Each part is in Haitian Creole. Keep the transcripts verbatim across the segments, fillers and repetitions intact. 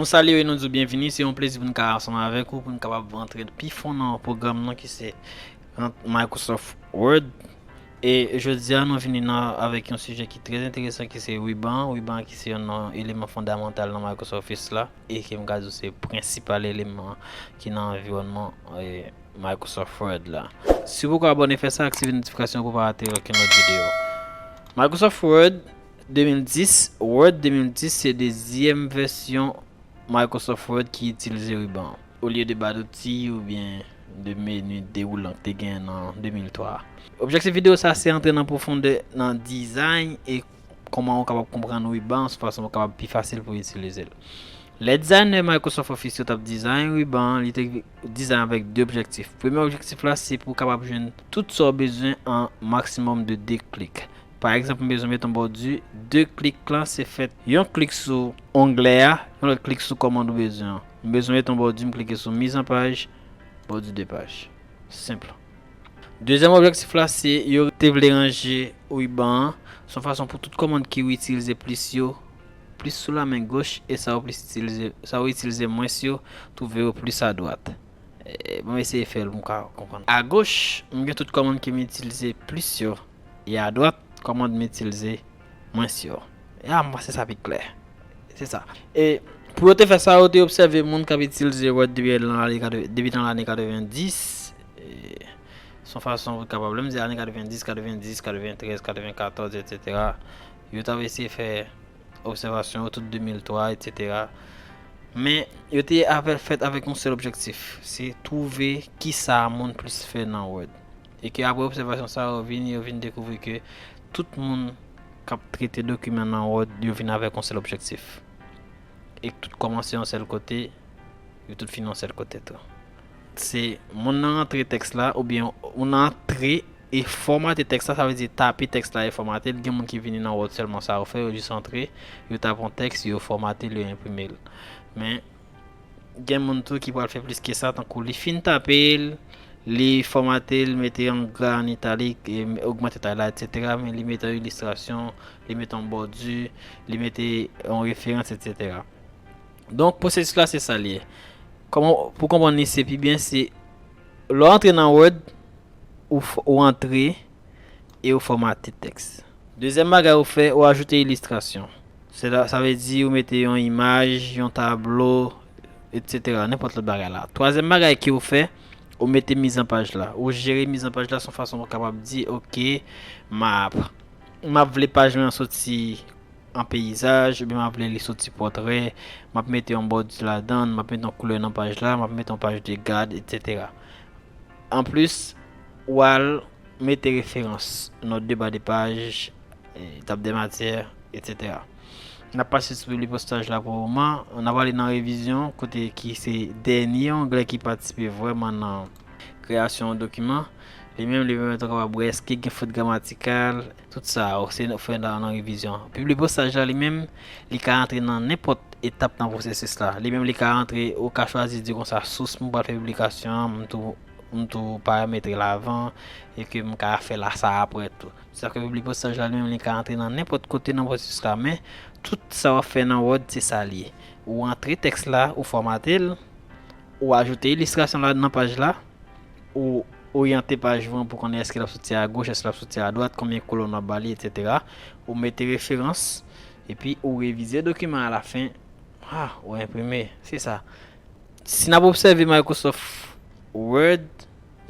Nou salye w e nou di w byenvini. Se yon plezi pou n ka ansanm avèk ou, pou n kapab rantre pi fon nan pwogram nan ki se Microsoft Word. E jodi a, nou vini nan, avèk yon sijè ki trè enteresan, ki se riban. Riban ki se yon nan eleman fondamantal nan Microsoft Office la, e ke m ka di w se prensipal eleman ki nan anviwònman e, Microsoft Word la. Si w poko abòne, fè sa, aktive notifikasyon pou w pa rate okenn lòt videyo. Microsoft Word de mil dis, Word de mil dis se dezyèm vèsyon Microsoft Word ki itilize riban an, olye de ba d'outil oubyen de meni dewoulan ki te genyen nan de mil twa a. Objektif videyo sa se antre nan pwofondè nan dizayn e kòman ou kapab konprann riban an, sou fason ou kapab pi fasil pou itilize l. Lè dizayner Microsoft Office yo t ap dizayn riban an, li te dizayn avèk de objektif. Premye objektif la se pou w kapab jwenn tout sa w bezwen an maksimòm de de klik. Pa egzanp, m bezwen met yon bòdi, de klik lan se fèt yon klik sou onglè a, yon lòt klik sou kòmand ou bezwen an. M bezwen met yon bòdi, m klike sou mise en page, bòdi de paj. Senp. Dezyèm objektif la se yo te vle ranje riban an, se yon fason pou tout kòmand ke w itilize plis yo plis sou la men goch e sa w plis itilize, sa w itilize mwens yo, twouve yo plis adwat. E, bon, eseye fè l pou m ka konprann. Agoch, m gen tout kòmand ke m itilize plis yo. E adwat, kòmand m itilize mwens yo. E a, m panse sa pi klè. Se sa. E pou yo te fè sa, yo te obsève moun k ap itilize Word depi nan lane katreven, depi nan lane katrevendis. E, se yon fason pou kapab, lè m di ane katrevendis, katrevendis, katreventrèz, katrevenkatòz, etsetera. Yo t ap eseye fè obsèvasyon yo tout de mil twa, etsetera. Men, yo te avè, fèt avèk yon sèl objektif, se twouve kisa moun plis fè nan Word. E ke apre obsèvasyon sa yo vin, yo vin dekouvri ke tout moun k ap trete dokiman nan Word, yo vin avèk yon sèl objektif. E tout kòmanse yon sèl kote, yo tout fini yon sèl kote tou. Se moun nan rantre tèks la, oubyen moun nan antre e fòmate tèks la, sa vle di tape tèks la e fòmate l. Gen moun ki vini nan Word sèlman, sa yo fè, yo jis antre, yo tape yon tèks, yo fòmate l, yo enprime l. Men, gen moun tou ki pral fè plis ke sa, tankou li fin tape l, li fòmate l, mete an gra, an italik, e ogmante tay la, etsetera, men li mete yon ilistrasyon, li mete yon bòdi, li mete yon referans, etsetera. Donk, pwosesis la, se sa l ye. Kòman, pou konprann li, se pi byen, se lè w antre nan Word, ou, ou antre e ou fòmate tèks. Dezyèm bagay ou fè, ou ajoute ilistrasyon. Se la, sa vle di ou mete yon imaj, yon tablo, etsetera, nenpòt lòt bagay la. Twazyèm bagay ke ou fè, ou mete mizanpaj la. Ou jere mizanpaj la, se yon fason pou kapab di, oke, m ap, m ap vle paj mwen an soti an peyizaj, oubyen m ap vle li soti pòtrè, m ap mete yon bòdi ladan l, m ap mete yon koulè nan paj la, m ap mete yon paj de gad, etsetera. Anplis, w al mete referans, note de bas de page, eh, table des matières, etsetera. N ap pase sou pibli postaj la pou moman. N ap ale nan revizyon, kote ki se dènye onglè ki patisipe vrèman nan kreyasyon yon dokiman. Li menm, li pèmèt ou kapab wè èske gen fot gramatikal, tout sa, ou se fè nan, nan revizyon. Pibli postaj la, li menm, li ka antre nan nenpòt etap nan pwosesis la. Li menm, li ka antre, ou ka chwazi di konsa, sous m pral fè piblikasyon an, m tou, m tou parametre l avan, e ke m ka fè la sa apre tou. Sa ke pibli postaj la, li menm, li ka antre nan nenpòt kote nan pwosesis la, men tout sa w ap fè nan Word, se sa l ye. Ou antre tèks la, ou fòmate l, ou ajoute ilistrasyon la nan paj la, ou oryante paj ou an pou konnen èske l ap soti agoch, èske l ap soti adwat, konbyen kolòn w ap ba li, etsetera. Ou mete referans, epi ou revize dokiman a lafen, ah, ou enprime. Se sa. Si n ap obsève Microsoft Word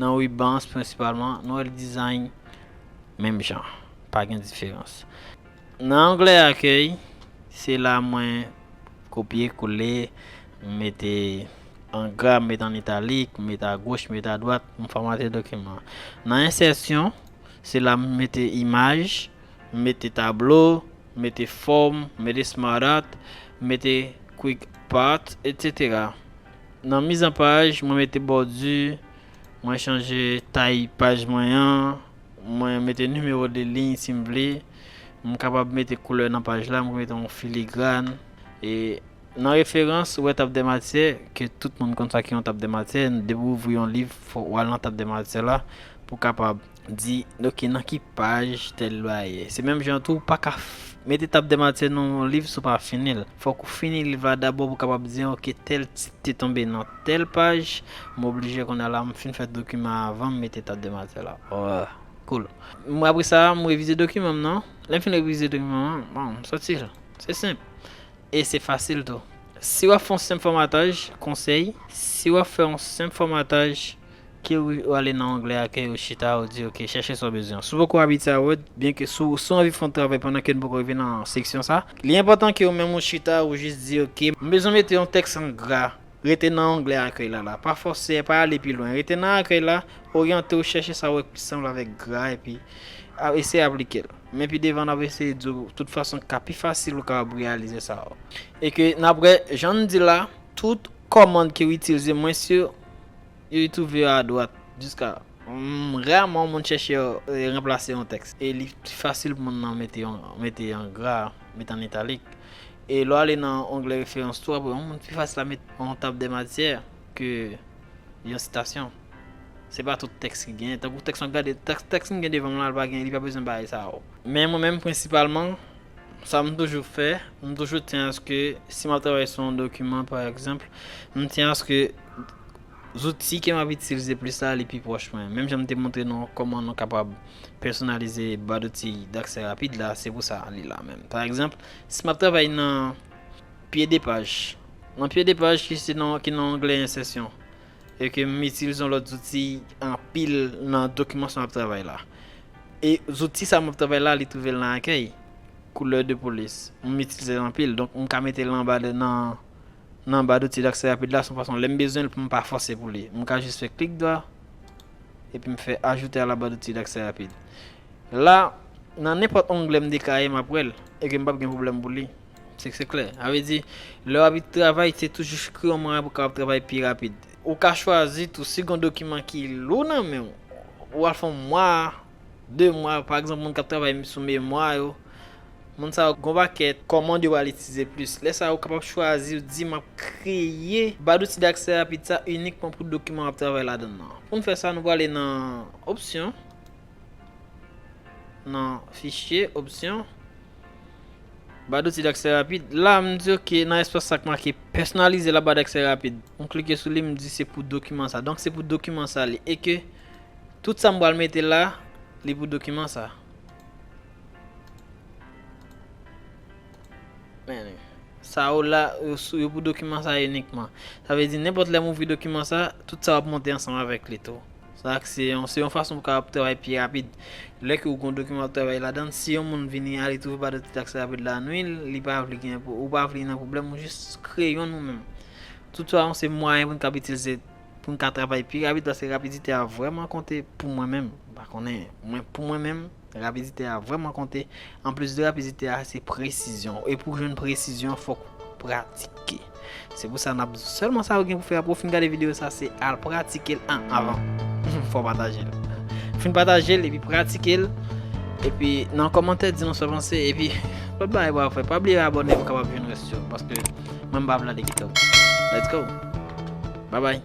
nan riban an prensipalman, nou wè l dizayn menm jan. Pa gen diferans. Nan onglè akèy, se la mwen kopye kole, m mete an gra, m mete an italik, m mete agoch, m mete adwat, m fòmate dokiman. Nan ensèsyon, se la m mete imaj, m mete tablo, m mete fòm, m mete smart art, m mete quick path, etsetera. Nan mizanpaj, mwen mete bòdi, mwen chanje tay paj mwen an, mwen mete nimewo de liy si m vle, m kapab mete koulè nan paj la, mwen mete yon filigran. E nan referans, ou wè tab de matyè, ke tout moun konn sa ki yon tab de matyè, depi w ouvri yon liv, fò w al nan tab de matyè la pou w kapab di, ok, nan ki paj tèl bagay ye. Se menm jan tou, ou pa ka f-, Mete tab de matyè nan yon liv si w pa fini l. Fòk ou fini liv la dabò pou w kapab di, ok, tèl tit te tonbe nan tèl paj, m oblije kounye a la, m fin fè dokiman avan m mete tab de matyè la. Oh, cool. Mwen apre sa, m revize dokiman m nan. Lè m fin revize dokiman an, bon, m soti l. Se senp. E se fasil tou. Si w ap fè yon senp fòmataj, konsèy, si w ap fè yon senp fòmataj, ke w, w ale nan onglè akèy, ou chita, ou di, ok, chèche sa w bezwen. Si w poko abitye a Word, byen ke si w, si w anvi fè yon travay pandan ke n poko rive nan seksyon sa, li enpòtan ke ou menm ou chita, ou jis di, ok, m bezwen mete yon tèks an gra, rete nan onglè akèy la la. Pa fòse, pa ale pi lwen. Rete nan akèy la, oryante w, chèche sa w wè ki sanble avèk gra, epi a, eseye aplike l. Men pi devan, n ap eseye di w tout fason k ka pi fasil ou kapab reyalize sa yo. E ke n ap wè, jan n di la, tout kòmand ke w itilize, mwen si yo twouve yo adwat, jiska, mm, raman moun chèche, eh, ranplase yon tèks. E li fasil pou moun nan mete yon, mete an gra, mete an italik. E lè w ale nan onglè referans tou, apre, yon moun pi fasil a met yon tab de matyè ke yon sitasyon. Se pa tout tèks ki genyen. Tankou tèks mwen gade, tèks, tèks m gen devan m la, li pa gen, li pa bezwen bagay sa yo. Men mwen menm, prensipalman, sa m toujou fè, m toujou tyen aske si m ap travay sou yon dokiman, pa egzanp, m tyen aske zouti ke m ap itilize plis la, li pi pwòch mwen. Menm jan m te montre nou kòman nou kapab pèsonalize ba doti daksè rapid la, se pou sa li la menm. Pa egzanp, si m ap travay nan pye de paj, nan pye de paj ki se nan, ki nan onglè ensèsyon, e ke m itilize yon lòt zouti anpil nan dokiman sa m ap travay la. E zouti sa m ap travay la, li twouve l nan akèy, koulè de polis. M itilize l anpil, donk m ka mete l anba de, nan, nan ba doti daksè rapid la, se yon fason, lè m bezwen l pou m pa fòse pou li. M ka jis fè klik dwa, epi m fè ajoute a la ba doti daksè rapid. La, nan nenpòt onglè m te ka ye, m ap wè l, e ke m p ap gen pwoblèm pou li. Se, se klè. Sa vle di, lè w ap travay, se toujou kreye yon mwayen pou w kapab travay pi rapid. Ou ka chwazi tou, si gen yon dokiman ki lou nan men w, ou al fè yon mwa, de mwa, pa egzanp, moun k ap travay sou memwa yo, moun sa yo, gen yon pakèt kòmand yo pral itilize plis. Lè sa a, ou kapab chwazi, ou di, m ap kreye ba doti daksè rapid sa inikman pou dokiman w ap travay ladan l nan. Pou n fè sa, nou prale nan opsyon, nan fichye, opsyon, ba doti daksè rapid. La, m di, ok, nan espas sa k make pèsonalize la ba daksè rapid. M klike sou li, m di se pou dokiman sa. Donk, se pou dokiman sa li. E ke tout sa m pral mete la, li pou dokiman sa. Men, sa yo la, yo sou, yo pou dokiman sa inikman. Sa vle di, nenpòt lè m ouvri dokiman sa, tout sa w ap monte ansanm avèk li tou. Sa se yon, se yon fason pou w kapab travay pi rapid. Lè ke w gen yon dokiman w ap travay ladan l, si yon moun vini ale twouve ba doti daksè rapid la nwi l, li pa vle gen, ou pa vle nan pwoblèm, ou jis kreye youn ou menm. Tout sa, se mwayen pou n kab itilize pou n ka travay pi rapid, paske rapidite a vrèman konte pou mwen menm. M pa konnen, mwen, pou mwen menm, rapidite a vrèman konte. Anplis de rapidite a, se presizyon. E pou w jwenn presizyon, fòk ou pratike. Se pou sa n ap di w sèlman sa ou gen pou fè apre w fin gade videyo sa, se al pratike l an avan. Fò w pataje l. Fin pataje l epi pratike l. Epi nan kòmantè, di nou sa w panse. Epi lòt bagay pou w fè, pa bliye abòne pou w kapab jwenn rès yo. Paske mwen m pa vle ale kite w. Let's go. Bye bye.